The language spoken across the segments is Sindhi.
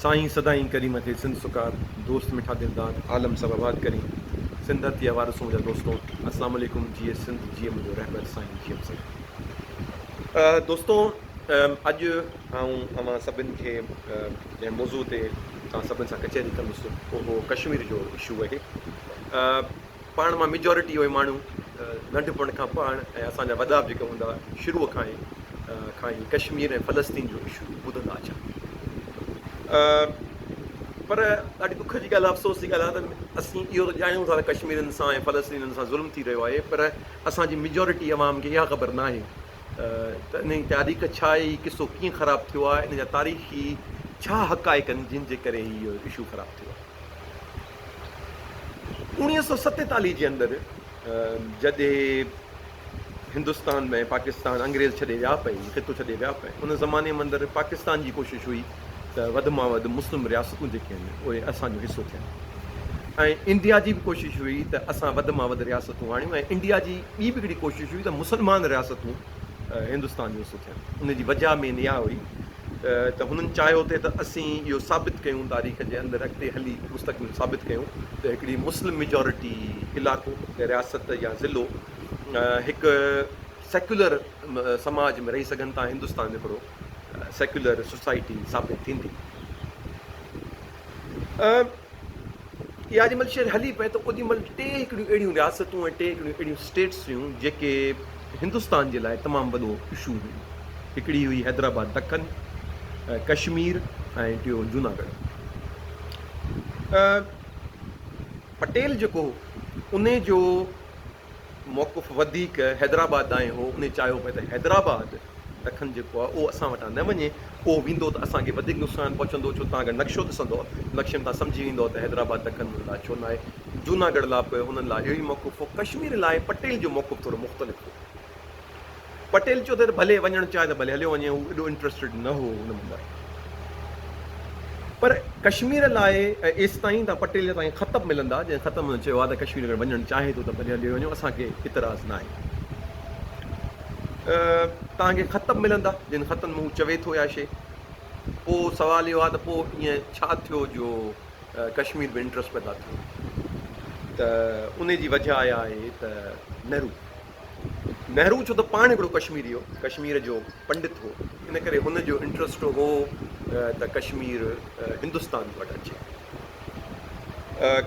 سائين سدائين ڪرين مٿي سنڌ سڪار دوست مٺا دلدار عالم سڀ آباد ڪرين سنڌ ڌرتي جا وارثو منهنجا دوستو اسلام عليڪم جيئي سنڌ جيئي منهنجو رهبر سائين جي ايم سيد دوستو اڄ آئون اوهان سڀن کي جنهن موضوع تي توهان سڀن سان ڪچهري ڪندس اهو ڪشمير جو اشو آهي. پاڻ مان ميجارٽي اهي ماڻهو ننڍپڻ کان پاڻ ۽ اسان جا وڏا به جيڪي هوندا شروع کان ئي کان ئي ڪشمير ۽ فلسطين جو اشو ٻڌندا اچن پر ڏاڍي ڏک جي ڳالهه افسوس جي ڳالهه آهي ته اسين اهو ته ڄاڻيون ٿا ته ڪشميرين سان ۽ فلسطينين سان ظلم ٿي رهيو آهي پر اسان جي ميجارٽي عوام کي اها خبر ناهي ته ان جي تاريخ ڇا آهي، هي قصو ڪيئن خراب ٿيو آهي، ان جا تاريخي ڇا حقائق آهن جن جي ڪري هي اشو خراب ٿيو آهي. 1947 جي اندر جڏهن هندستان ۾ پاڪستان انگريز ڇڏي ويا پئي، خطو ڇڏي ويا پئي، ان زماني ۾ اندر پاڪستان جي ڪوشش هئي ته وڌ مان وڌ مسلم رياستون جيڪي آهن اهي اسان جو حصو ٿين ۽ انڊيا جي به ڪوشش هئي ته اسان وڌ مان وڌ رياستون آڻيون ۽ انڊيا جي ٻي به هڪڙي ڪوشش هئي ته مسلمان رياستون هندستان جو حصو ٿين. ان جي وجهه مين اها هئي ته هنن چاهيو ٿي ته اسين اهو ثابت ڪيون تاريخ جي اندر اڳتي هلي مستقبل ثابت ڪيون ته هڪڙي مسلم ميجارٽي علائقو يا رياست يا ضلعو هڪ سيڪيولر سماج ۾ رهي سگهن ٿا هندستان هڪڙو سيڪيولر سوسائٽي ثابت ٿيندي. اها جنهن مهل شيء هلي پئي ته اوڏي مهل ٽي هڪڙيون اهڙيون رياستون ۽ ٽي هڪڙيون اهڙيون اسٽيٽس هيون جيڪي هندستان جي لاء تمام وڏو اشو هيون. هڪڙي هئي حيدرآباد دکن، ڪشمير ۽ ٽيون جوناڳڙهه. پٽيل جيڪو هو انهي جو موقف وڌيڪ حيدرآباد ڏانهن هو، انهي چاهيو پئي ته حيدرآباد دکن جيڪو آهي اهو اسان وٽان نه وڃي، اهو ويندو ته اسان کي وڌيڪ نقصان پهچندو، ڇو توهان اگر نقشو ڏسندؤ نقشي ۾ توهان سمجهي ويندؤ ته حيدرآباد دکن هنن لاء ڇو ناهي، جوناڳڙهه لاء به هنن لاء اهو ئي موقف هو، ڪشمير لاء پٽيل جو موقف ٿورو مختلف هو. پٽيل چيو ته ڀلي وڃڻ چاهي ته ڀلي هليو وڃي، هو ايڏو انٽريسٽيڊ نه هو ان مندر. پر ڪشمير لاء ايستائين ته پٽيل جا تائين خط به ملندا، جنهن خط ۾ هن چيو آهي ته ڪشمير اگر وڃڻ چاهي ٿو ته ڀلي هليو وڃو، اسان کي اعتراض ناهي. توهان کي خط به ملندا، جن خطن ۾ هو چوي ٿو اها شيء. پوء سوال اهو آهي ته پوء ائين ڇا ٿيو جو ڪشمير ۾ انٽرسٽ پيدا ٿيو؟ ته ان جي وجهه اها آهي ته نهرو نهرو ڇو ته پاڻ هڪڙو ڪشميري هو، ڪشمير جو پنڊت هو، ان ڪري هن جو انٽرسٽ هو ته ڪشمير هندستان وٽ اچي.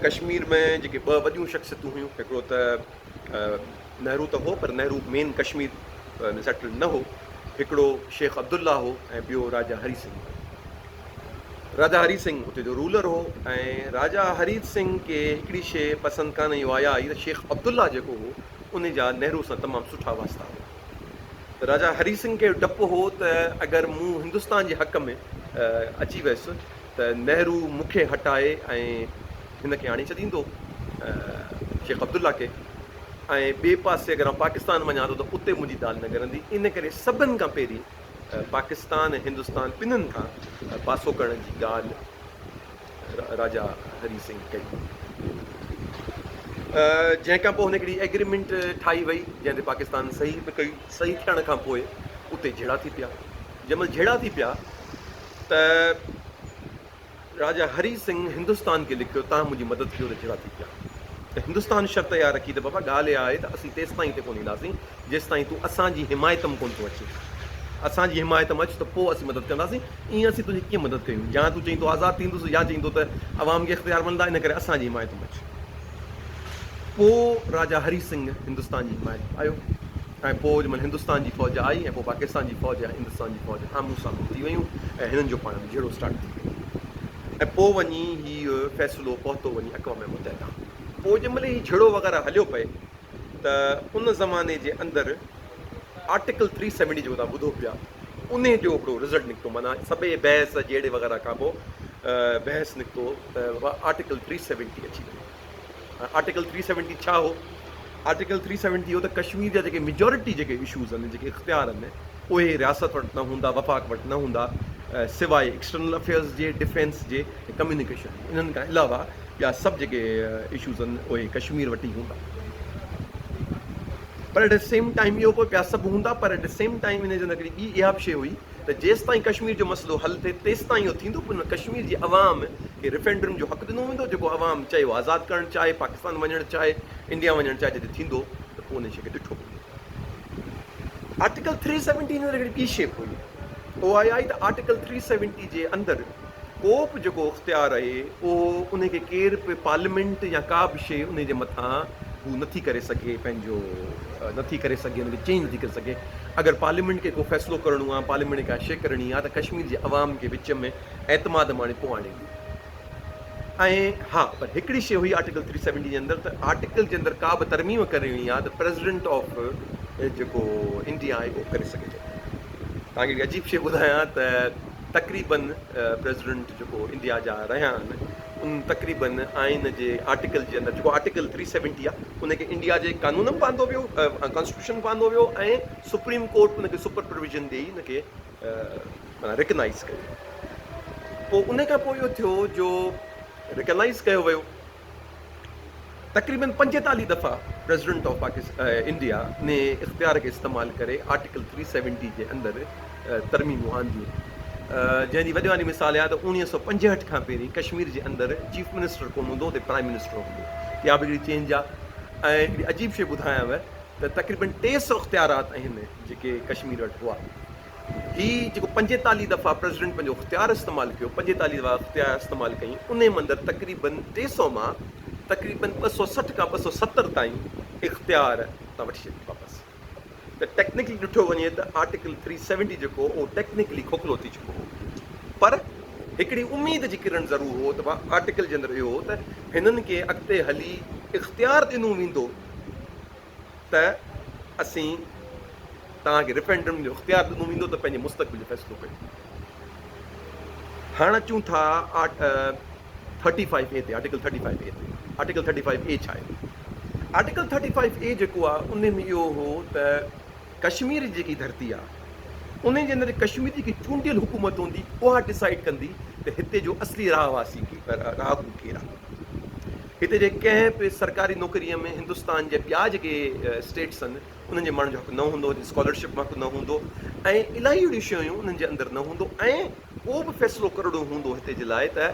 ڪشمير ۾ جيڪي ٻه وڏيون شخصيتون هيون، هڪڙو ته نهرو ته هو پر نهرو مين ڪشمير ۾ سيٽل نه هو، هڪڙو شيخ عبدالله هو ۽ ٻيو راجا هري سنگهه هو. راجا هري سنگهه اتي جو رولر هو ۽ راجا هري سنگهه کي هڪڙي شيء پسند ڪانه اها اها هئي ته شيخ عبدالله جيڪو هو ان جا نهرو سان تمام سٺا واسطا هئا ته راجا هري سنگهه کي ڊپ هو ته اگر مون هندستان جي حق ۾ اچي ويس ته نهرو مون کي هٽائي ۽ هن کي آڻي ڇڏيندو شيخ عبدالله کي ۽ ٻئي پاسي اگر آئون پاڪستان وڃان ٿو ته اتي منهنجي دال نه ڳرندي ان ڪري سڀن کان پهرين پاڪستان ۽ هندستان ٻنهن کان پاسو ڪرڻ جي ڳالهه راجا هري سنگهه ڪئي. جنهن کان پوء هن هڪڙي ايگريمينٽ ٺاهي وئي جنهن تي پاڪستان صحيح به ڪئي. صحيح ٿيڻ کان پوء اتي جهيڙا ٿي پيا. جنهن مهل جهيڙا ٿي پيا ته راجا هري سنگهه هندستان کي لکيو، توهان منهنجي مدد ڪيو ته جهيڙا ٿي پيا ته هندستان شرط اها رکي ته بابا ڳالهه اها آهي ته اسين تيستائين هتي ڪونه اينداسين جيستائين تون اسان جي حمايت م ڪونه ٿو اچين. اسان جي حمايت م اچ ته پوء اسين مدد ڪنداسين. ائين اسين تنهنجي ڪيئن مدد ڪيون؟ يا تون چئين ٿو آزاد ٿيندس يا چئين ٿو ته عوام کي اختيار ملندا ان ڪري اسان جي حمايت م اچ. پوء راجا هري سنگهه هندستان جي حمايت ۾ آيو ۽ پوء جنهن مهل هندستان جي فوج آئي ۽ پوء پاڪستان جي فوج ۽ هندستان جي فوج آمهون سامهون ٿي ويون ۽ هنن جو پاڻ ۾ جهيڙو اسٽارٽ ٿي ويو ۽ پوء وڃي هي فيصلو پهتو وڃي اقوام متحده. پوء جنهن مهل هي جهيڙو وغيره هليو پئي ته ان زماني جي اندر آرٽيڪل ٿري سيونٽي جيڪو توهان ٻڌو پيا انهي جو هڪڙو رزلٽ نڪتو معنيٰ سڀئي بحث جهيڙي وغيره کان پوء بحث نڪتو ته آرٽيڪل ٿري سيونٽي اچي ويو. آرٽيڪل ٿري سيونٽي ڇا هو؟ آرٽيڪل ٿري سيونٽي هو ته ڪشمير جا جيڪي ميجورٽي جيڪي اشوز آهن جيڪي اختيار آهن اهي رياست وٽ نه هوندا وفاق وٽ نه هوندا سواء ايڪسٽرنل افيئرز جي ڊفينس جي ۽ ڪميونيڪيشن جي انهن کان علاوه ٻيا سڀ جيڪي اشوز آهن اهي ڪشمير وٽ ئي هوندا پر ايٽ the same time اهو پوء ٻيا سڀ هوندا پر ايٽ the same time ان جي اندر هڪڙي ٻي اها به شيء هئي ته جيستائين ڪشمير جو مسئلو حل ٿئي تيستائين اهو ٿيندو پوء ان ڪشمير جي عوام کي ريفرنڊم جو حق ڏنو ويندو جيڪو عوام چاهي اهو آزاد ڪرڻ چاهي پاڪستان وڃڻ چاهي انڊيا وڃڻ چاهي جڏهن ٿيندو ته پوء ان شيء کي ڏٺو ويندو. آرٽيڪل ٿري سيونٽي جي اندر هڪڙي ٻي شيء به هئي اها اها آهي ته آرٽيڪل ٿري سيونٽي جي اندر ڪو به جيڪو اختيار آهي اهو ان کي ڪير به پارليامينٽ يا ڪا به شيء ان جي مٿان هو نٿي ڪري سگهي پنهنجو نٿي ڪري سگهي ان کي چينج نٿي ڪري سگهي اگر پارليامينٽ کي ڪو فيصلو ڪرڻو آهي پارليامينٽ کي ڪا شيء ڪرڻي آهي ته ڪشمير جي عوام کي وچ ۾ اعتماد ۾ آڻي پوء آڻيندي ۽ ها پر هڪڙي شيء هئي آرٽيڪل ٿري سيونٽي جي اندر ته آرٽيڪل جي اندر ڪا به ترميم ڪرڻي آهي ته پريزيڊنٽ آف جيڪو انڊيا آهي اهو ڪري سگهي ٿو. توهان کي هڪڙي عجيب شيء ٻڌايان ته تقريبن پريزيڊنٽ جيڪو انڊيا جا رهيا آهن ان تقريبن آئين جي آرٽيڪل جي اندر جيڪو آرٽيڪل ٿري سيونٽي آهي ان کي انڊيا جي قانون ۾ به آندو ويو ڪانسٽيٽيوشن به آندو ويو ۽ سپريم ڪورٽ ان کي سپر پرويزن ڏئي ان کي معنيٰ ريڪگنائيز ڪيو. پوء ان کان پوء اهو ٿيو جو ريڪگنائيز ڪيو ويو. تقريبن 45 دفعا پريزيڊنٽ آف انڊيا انهي اختيار کي استعمال ڪري آرٽيڪل ٿري سيونٽي جي اندر ترميمون آنديون. جنهن جي وڏي واري مثال اها ته 1965 کان پهرين ڪشمير جي اندر چيف منسٽر ڪونه هوندو هو اتي پرائم منسٽر هوندو هو. اها به هڪڙي چينج آهي ۽ هڪڙي عجيب شيء ٻڌايانو ته تقريبن 300 اختيارات آهن جيڪي ڪشمير وٽ هئا. هي جيڪو 45 دفعا پريزيڊنٽ پنهنجو اختيار استعمال ڪيو، 45 دفعا اختيار استعمال ڪيائين، انهي م اندر تقريبن 300 مان تقريبن 260 کان 270 تائين اختيار تان وٺي ڇڏيائين واپس. ته ٽيڪنيڪلي ڏٺو وڃي ته آرٽيڪل ٿري سيونٽي جيڪو هو اهو ٽيڪنيڪلي کوکلو ٿي چڪو هو. پر هڪڙي اميد جي ڪرڻ ضرور هو ته آرٽيڪل جي اندر اهو هو ته هنن کي اڳتي هلي اختيار ڏنو ويندو ته اسين توهان کي ريفرنڊم جو اختيار ڏنو ويندو ته پنهنجي مستقبل جو فيصلو ڪيو. هاڻ اچون ٿا ٿرٽي فائيو اي تي، آرٽيڪل ٿرٽي فائيو اي تي. آرٽيڪل ٿرٽي فائيو اي ڇا آهي؟ آرٽيڪل ٿرٽي فائيو اي جيڪو آهي ان ۾ اهو هو ته ڪشمير جي جيڪي ڌرتي آهي ان جي اندر ڪشمير جي جيڪي چونڊيل حڪومت هوندي اها ڊسائيڊ ڪندي ته هتي جو اصلي رهواسي رهاڪو ڪير آهي. هتي جي ڪنهن به سرڪاري نوڪريء ۾ هندستان جا ٻيا جيڪي اسٽيٽس آهن انهن جي ماڻهن جو حق نه هوندو، هتي اسڪالرشپ ۾ حق نه هوندو ۽ الاهي اهڙيون شيون هيون انهن جي اندر نه هوندو ۽ ڪو به فيصلو ڪرڻو هوندو هتي جي لاء ته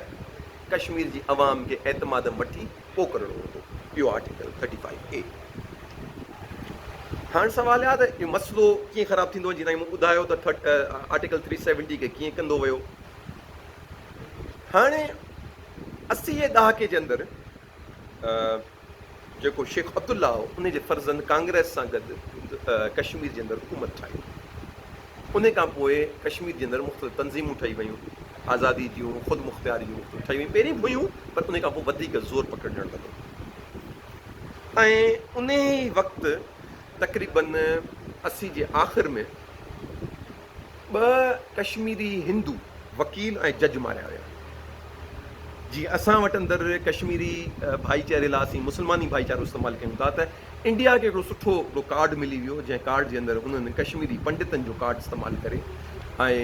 ڪشمير جي عوام کي اعتماد ۾ وٺي پوء ڪرڻو هوندو. اهو آرٽيڪل ٿرٽي فائيو اي. هاڻ سوال آهي ته اهو مسئلو ڪيئن خراب ٿيندو جيئن تائين مون ٻڌايو ته آرٽيڪل ٿري سيونٽي کي ڪيئن ڪندو ويو. هاڻي 80 جي ڏهاڪي جي اندر جيڪو شيخ عبدالله هو ان جي فرزند ڪانگريس سان گڏ ڪشمير جي اندر حڪومت ٺاهي. ان کان پوء ڪشمير جي اندر مختلف تنظيمون ٺهي ويون، آزادي جون، خود مختياري جون مختلف ٺهي ويون، پهرين به هيون پر ان کان پوء وڌيڪ زور پڪڙجڻ لڳو ۽ ان ئي وقت تقريبن 80 جي آخر ۾ ٻه ڪشميري هندو وڪيل ۽ جج ماريا ويا. جيئن اسان وٽ اندر ڪشميري ڀائيچاري لاء اسين مسلماني ڀائيچارو استعمال ڪيون ٿا ته انڊيا کي هڪڙو سٺو هڪڙو ڪارڊ ملي ويو جنهن ڪارڊ جي اندر انهن ڪشميري پنڊتن جو ڪارڊ استعمال ڪري ۽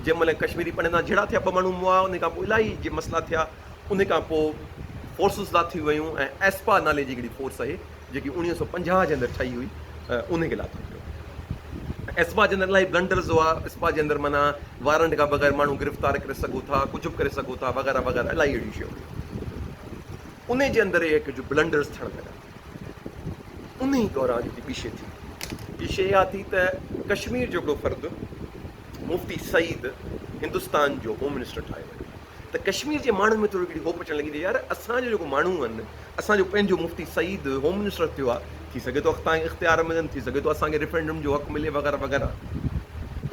جنهن مهل ڪشميري پنڊتن سان جهيڙا ٿيا ٻه ماڻهو مئا ان کان پوء الاهي جي مسئلا ٿيا ان کان پوء فورسز لاٿيون ويون ۽ ايسپا نالي جي هڪڙي فورس آهي جيڪي 1950 جي اندر ٺهي هئي ان کي لاٿو ويو. ايسپا جي اندر الاهي بلنڊرز هئا، ايسپا جي اندر معنيٰ وارنٽ کان بغير ماڻهو گرفتار ڪري سگهو ٿا، ڪجهه به ڪري سگهو ٿا وغيره وغيره الاهي اهڙيون شيون هيون. انهي جي اندر اهي ڪجهه بلنڊرز ٿيڻ لڳا. انهي دوران هڪڙي ٻي شيء ٿي. ٻي شيء اها ٿي ته ڪشمير جو هڪڙو فرد مفتي سعيد هندستان جو هوم منسٽر ٺاهيو ويو. ته ڪشمير جي ماڻهن ۾ ٿوري هڪڙي هوپ اچڻ لڳي ته يار اسان جو جيڪو ماڻهو آهن اسان جو پنهنجو مفتي سعيد هوم منسٽر ٿيو آهي ٿي سگهي ٿو اختان اختيار ملن ٿي سگهي ٿو اسان کي ريفرنڊم جو حق ملي وغيره وغيره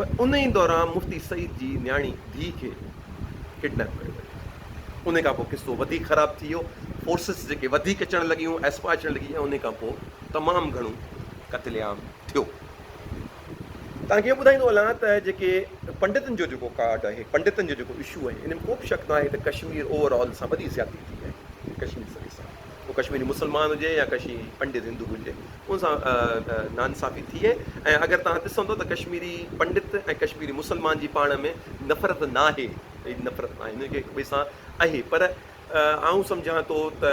پر ان ئي دوران مفتي سعيد جي نياڻي ڌيء کي ڪڊنيپ ڪيو ويو ان کان پوء قصو وڌيڪ خراب ٿي ويو فورسز جيڪي وڌيڪ اچڻ لڳيون ايسپا اچڻ لڳي ۽ ان کان پوء تمام گهڻو قتل عام ٿيو. توهان کي اهو ٻڌائيندو هلان ته جيڪي پنڊتن جو جيڪو ڪارڊ آهي، پنڊتن جو جيڪو اشو آهي، ان ۾ ڪو به شڪ ناهي ته ڪشمير اوور آل سان وڏي زيادتي ٿي آهي، ڪشمير سڄي سان، اهو ڪشميري مسلمان هجي يا ڪشميري پنڊت هندو هجي، ان سان ناانصافي ٿي آهي ۽ اگر توهان ڏسندو ته ڪشميري پنڊت ۽ ڪشميري مسلمان جي پاڻ ۾ نفرت ناهي، ايڏي نفرت ناهي، انهن کي هڪ ٻئي سان آهي پر آئون سمجهان ٿو ته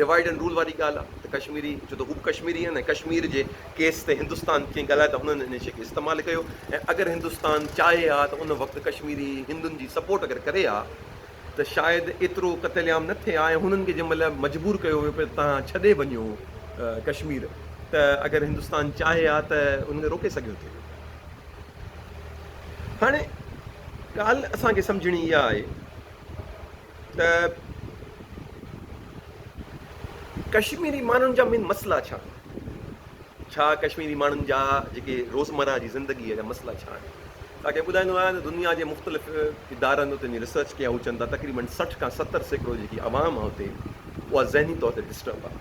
ڊوائيڊ اينڊ رول واري ڳالهه آهي ته ڪشميري ڇو ته هو به ڪشميري آهن ۽ ڪشمير جي ڪيس تي هندستان ڪيئن ڳالهائي ته هنن ان شيء کي استعمال ڪيو ۽ اگر هندستان چاهي ها ته ان وقت ڪشميري هندن جي سپورٽ اگر ڪري ها ته شايد ايترو قتل عام نه ٿئي ها ۽ هنن کي جنهن مهل مجبور ڪيو ويو پئي ته توهان ڇڏي وڃو ڪشمير ته اگر هندستان چاهي ها ته انهن کي روڪي سگهيو ٿي. هاڻي ڳالهه اسان کي سمجهڻي اها آهي ته ڪشميري ماڻهن جا مين مسئلا ڇا آهن؟ ڇا ڪشميري ماڻهن جا جيڪي روزمره جي زندگيء جا مسئلا ڇا آهن؟ توهان کي ٻڌائيندو آهيان ته دنيا جي مختلف ادارن اتي وڃي ريسرچ ڪئي آهي هو چون ٿا تقريبن 60 کان 70% جيڪي عوام آهي اتي اها ذهني طور تي ڊسٽرب آهي.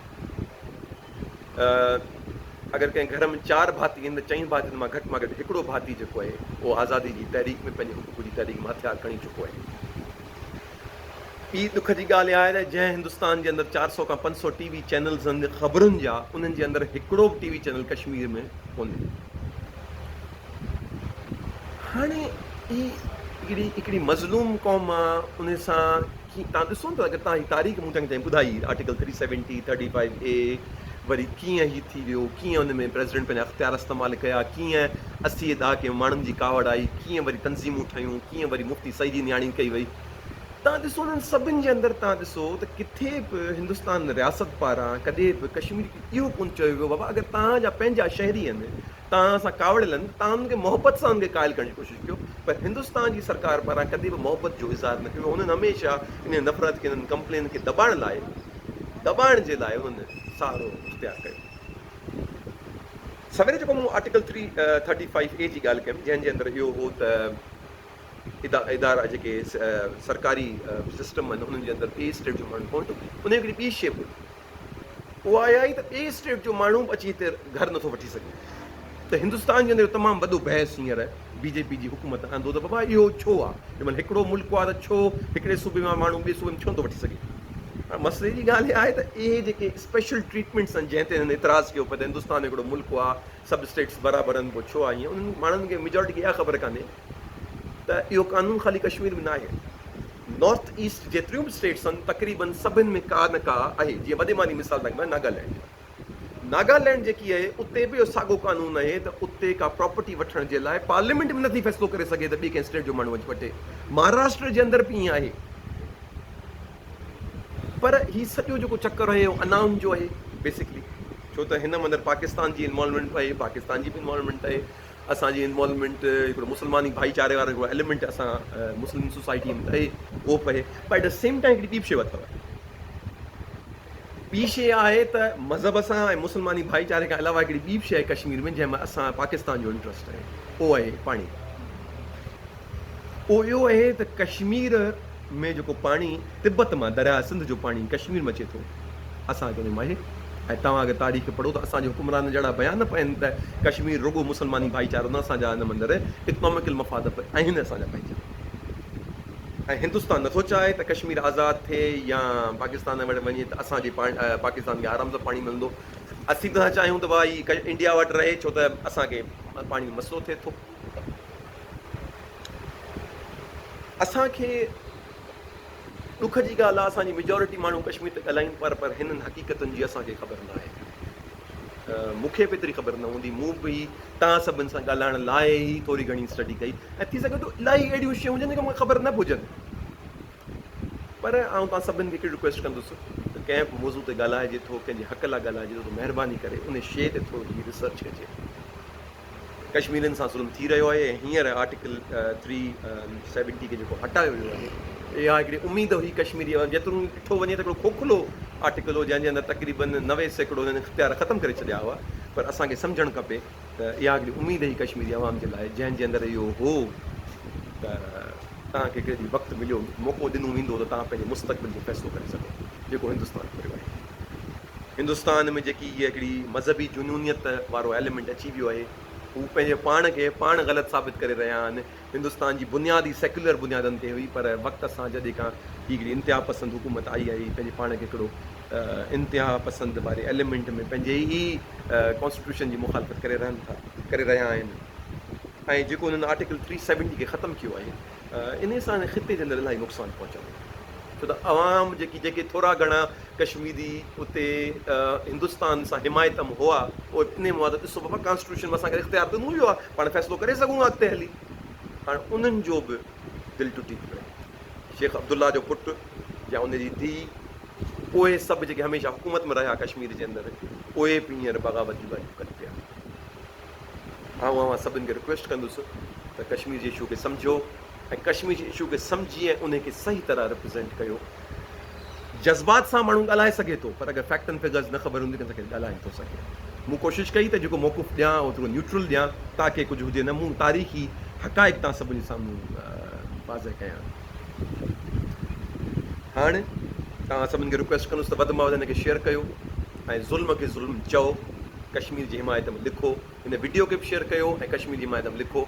اگر ڪنهن گهر ۾ چار ڀاتي آهن ته چئن ڀاتين مان گهٽ مان گهٽ هڪڙو ڀاتي جيڪو آهي اهو آزادي جي تحريڪ ۾ پنهنجي حقوق جي تحريڪ ۾ هٿيار کڻي چڪو آهي. ٻي ڏک جي ڳالهه اها آهي ته جنهن هندستان جي اندر 400 کان 500 ٽي وي چينلز آهن خبرن جا انهن جي اندر هڪڙو به ٽي وي چينل ڪشمير ۾ ڪونهي. هاڻي هي هڪڙي هڪڙي مظلوم قوم آ ان سان ڪي تان ڏسو نه اگر تان هي تاريخ مون تائين ٻڌائي آرٽيڪل 370 35 اي وري ڪيئن هي ٿي ويو ڪيئن ان ۾ پريزيڊنٽ پنهنجا اختيار استعمال ڪيا ڪيئن 80 ڏهاڪي ۾ ماڻهن جي ڪاوڙ آئي ڪيئن وري تنظيمون ٺهيون ڪيئن وري مفتي سعيد جي نياڻي ڪئي وئي تان ڏسو انهن سڀن جي اندر تان ڏسو ته ڪٿي به هندستان رياست پاران ڪڏهن به ڪشمير کي اهو ڪونه چيو ويو بابا اگر تان جا پنهنجا شهري آهن توهان سان ڪاوڙيل آهن ته توهان انهن کي محبت سان انهن کي قائل ڪرڻ جي ڪوشش ڪيو پر هندستان جي سرڪار پاران ڪڏهن به محبت جو اظهار نه ڪيو ويو انهن هميشه انهي نفرت کي انهن ڪمپلين کي دٻائڻ لاء دٻائڻ جي لاء انهن سهارو اختيار ڪيو. سوير جيڪو مون آرٽيڪل 335 اي جي ڳالهه ڪيم جنهن جي اندر اهو هو ته ادارا جيڪي سرڪاري سسٽم آهن انهن جي اندر ٻئي اسٽيٽ جو ماڻهو ڪونه ٿو انهي هڪڙي ٻي شيء به اها اها آئي ته ٻئي اسٽيٽ جو ماڻهو به اچي هتي گهر نٿو وٺي سگهي ته هندستان جي اندر تمام وڏو بحث هينئر بي جي پي جي حڪومت آندو ته بابا اهو ڇو آ جنهن مهل هڪڙو ملڪ آ ته ڇو هڪڙي صوبي مان ماڻهو ٻئي صوبي ۾ ڇو نٿو وٺي سگهي هاڻ مسئلي جي ڳالهه اها آهي ته اهي جيڪي اسپيشل ٽريٽمينٽس آهن جنهن تي هنن اعتراض ڪيو پئي ته هندستان هڪڙو ملڪ آ سڀ اسٽيٽس برابر آهن پوء ڇو آ ائين انهن ماڻهن کي ميجارٽي کي اها خبر ڪانهي ته اهو قانون خالي ڪشمير ۾ نه آهي نارٿ ايسٽ جيتريون به اسٽيٽس آهن تقريبن سڀن ۾ ڪا نه ڪا آهي جيئن وڏي معني مثال تان ناگالينڊ ناگالينڊ جيڪي آهي اتي به اهو ساڳو قانون آهي ته اتي ڪا پراپرٽي وٺڻ جي لاء پارليامينٽ به نٿي فيصلو ڪري سگهي ته ٻي ڪنهن اسٽيٽ جو ماڻهو اچي وٺي مهاراشٽر جي اندر به ائين آهي پر هي سڄو جيڪو چڪر آهي اهو انائن جو آهي بيسڪلي ڇو ته هن اندر پاڪستان جي انوالومينٽ آهي پاڪستان جي به انوالومينٽ آهي اسان جي انوالومينٽ هڪڙو مسلماني ڀائيچاري وارو هڪڙو ايليمينٽ اسان مسلم سوسائٽي ۾ آهي اهو به آهي پر ايٽ the same time هڪڙي ٻي به شيء اٿو ٻي شيء آهي ته مذهب سان ۽ مسلماني ڀائيچاري کان علاوه هڪڙي ٻي به شيء آهي ڪشمير ۾ جنهن ۾ اسان پاڪستان جو انٽرسٽ آهي اهو آهي پاڻي اهو اهو آهي ته ڪشمير ۾ جيڪو پاڻي تبت مان درياء سنڌ جو پاڻي ڪشمير ۾ اچي ٿو اسان کي ان مان آهي ۽ توهان اگر تاريخ پڙهو ته اسان جي حڪمرانن جهڙا بيان پين ته ڪشمير رڳو مسلماني ڀائيچارو نه اسان جا ان مندر اڪناميڪل مفاد به آهن اسان جا پنهنجا ۽ هندستان نٿو چاهي ته ڪشمير آزاد ٿئي يا پاڪستان وٽ وڃي ته اسان جي پاڪستان کي آرام سان پاڻي ملندو اسين به ٿا چاهيون ته ڀائي انڊيا وٽ رهي ڇو ته اسان کي پاڻي جو مسئلو ٿئي ٿو اسان کي ڏک جي ڳالهه آهي اسان جي ميجارٽي ماڻهو ڪشمير تي ڳالهائين پر پر هنن حقيقتن جي اسان کي خبر نه آهي مون کي به ايتري خبر نه هوندي مون به توهان سڀن سان ڳالهائڻ لاء ئي ٿوري گهڻي اسٽڊي ڪئي ۽ ٿي سگهي ٿو الاهي اهڙيون شيون هجن جيڪي مون کي خبر نه به هجن پر آئون توهان سڀن کي هڪڙي رڪويسٽ ڪندس ته ڪنهن به موضوع تي ڳالهائجي ٿو ڪنهن جي حق لاء ڳالهائجي ٿو ته مهرباني ڪري ان شيء تي ٿورو وڃي ريسرچ ڪجي ڪشميرين سان ظلم ٿي رهيو آهي ۽ هينئر آرٽيڪل ٿري سيونٽي کي جيڪو هٽايو ويو آهي اها هڪڙي اميد هئي ڪشميري عوام جيترو ڏٺو وڃي ته هڪڙو کوکلو آرٽيڪل هو جنهن جي اندر تقريبن 90% انهن اختيار ختم ڪري ڇڏيا هئا پر اسان کي سمجهڻ کپي ته اها هڪڙي اميد هئي ڪشميري عوام جي لاء جنهن جي اندر اهو هو ته توهان کي هڪڙي ڏينهن وقت مليو موقعو ڏنو ويندو ته توهان پنهنجي مستقبل جو فيصلو ڪري سگهو جيڪو هندستان ڪريو آهي. هندستان ۾ جيڪي هيء هڪڙي مذهبي جنونيت وارو ايليمينٽ اچي ويو آهي، هو پنهنجي پاڻ کي پاڻ غلط ثابت ڪري رهيا آهن. هندستان جي بنياد ئي سيڪيولر بنيادن تي هئي، پر وقت سان جڏهن کان هي هڪڙي انتها پسند حڪومت آئي آهي، هي پنهنجي پاڻ کي هڪڙو انتها پسند واري ايليمينٽ ۾ پنهنجي ئي ڪانسٽيٽيوشن جي مخالفت ڪري رهن ٿا، ڪري رهيا آهن ۽ جيڪو انهن آرٽيڪل ٿري سيونٽي کي ختم ڪيو آهي، انهي سان هن خطي جي اندر الاهي نقصان پهچندو. ڇو ته عوام جيڪي جيڪي ٿورا گهڻا ڪشميري اتي هندستان سان حمايت م هئا اهي انهي مان ته ڏسو بابا ڪانسٽيٽيوشن ۾ اسان کي اختيار ڏنو ويو آهي پاڻ فيصلو ڪري سگهون ٿا اڳتي هلي هاڻ انهن جو به دل ٽٽي ٿي وئي شيخ عبدالله جو پٽ يا ان جي ڌيء اهي سڀ جيڪي هميشه حڪومت ۾ رهيا ڪشمير جي اندر اهي به هينئر بغاوت جون ڳالهيون ڪن پيا. آئون اوهان سڀن کي رڪويسٽ ڪندس ته ڪشمير جي اشو کي سمجهو ۽ ڪشمير جي اشو کي سمجهي ۽ انهي کي صحيح طرح ريپريزينٽ ڪيو. جذبات سان ماڻهو ڳالهائي سگهي ٿو پر اگر فيڪٽ اينڊ فگرز نه خبر هوندي ته ان سان ڪير ڳالهائي نٿو سگهي. مون ڪوشش ڪئي ته جيڪو موقف ڏيان اهو ٿورو نيوٽرل ڏيان تاڪه ڪجهه هجي نه مون تاريخي حقائق توهان سڀن جي سامهون واضح ڪيا آهن. هاڻ توهان سڀن کي رڪويسٽ ڪندس ته وڌ مان وڌ هن کي شيئر ڪيو ۽ ظلم کي ظلم چئو. ڪشمير جي حمايت ۾ لکو هن وڊيو کي به شيئر ڪيو ۽ ڪشمير جي حمايت ۾ لکو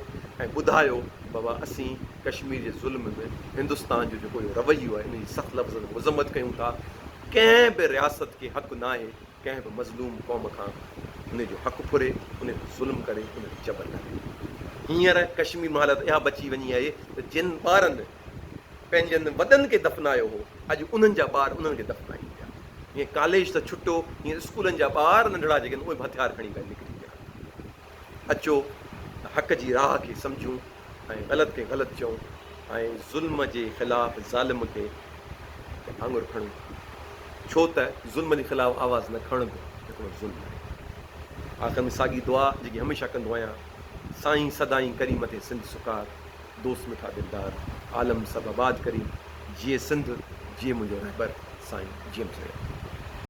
۽ ٻڌايو بابا اسين ڪشمير جي ظلم ۾ هندستان جو جيڪو اهو رويو آهي ان جي سخت لفظن ۾ مذمت ڪيون ٿا ڪنهن به رياست کي حق ناهي ڪنهن به مظلوم قوم کان ان جو حق ڦري ان تي ظلم ڪري ان تي جبر ڪري هينئر ڪشمير ۾ حالت اها بچي وڃي آهي ته جن ٻارن پنهنجن وڏن کي دفنايو هو، اڄ انهن جا ٻار انهن کي دفنائين پيا. هيئن ڪاليج ته ڇٽو، هينئر اسڪولن جا ٻار ننڍڙا جيڪي آهن اهي به هٿيار کڻي ٻاهر نڪري پيا. اچو ته حق جي راهه کي سمجهون ۽ غلط کي غلط چئون ۽ ظلم جي خلاف ظالم کي آڱر کڻون. ڇو ته ظلم جي خلاف آواز نه کڻڻ به هڪڙو ظلم آهي. آخر ۾ ساڳي دعا جيڪي هميشه ڪندو آهيان، سائين سدائين ڪرين مٿي سنڌ سڪار. دوست مٺا دلدار عالم سڀ آباد ڪرين جيئي سنڌ جيئي منهنجو رهبر سائين جي ايم سيد.